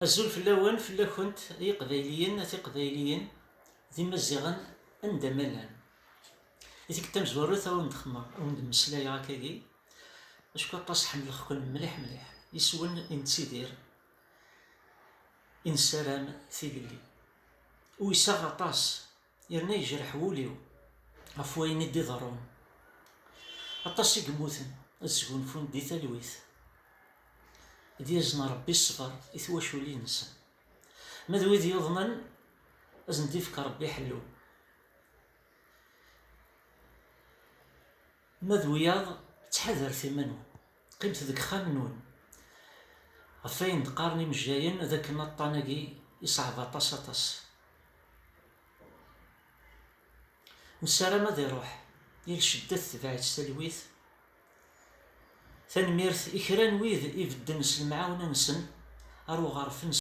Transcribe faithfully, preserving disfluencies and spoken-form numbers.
Azul fell-awen, fell-akent, ay Iqbayliyen, a Tiqbayliyin, d Imaziɣen, anda ma llan. I tikkelt tamezwarut, a wen-d-xemmeɣ, a wen-d-mmeslayeɣ akkagi, acku aṭas ḥemmleɣ-ken mliḥ mliḥ. Yes-wen i nettidir, i nessaram tilelli. Uyseɣ aṭas, yerna yejreḥ wul-iw ɣef wayen i d-iḍerrun. Aṭas i yemmuten, ad sgunfun di talwit. Ad yazen Ṛebbi ṣṣber i twaculin-nsen. Ma d wid yuḍnen, ad sen-d-ifk Ṛebbi ḥellu. Ma d wiyaḍ, ttḥadaret iman-nwen. Qqimet deg uxxam-nwen. Ɣef wayen d-qqaren imejjayen, d akken aṭṭan-agi iṣɛeb aṭas, aṭas. Nessaram ad iruḥ, yal ccedda tetbeɛ-itt talwit. Tanemmirt i kra n wid ibedden s lemɛawna-nsen ar uɣref n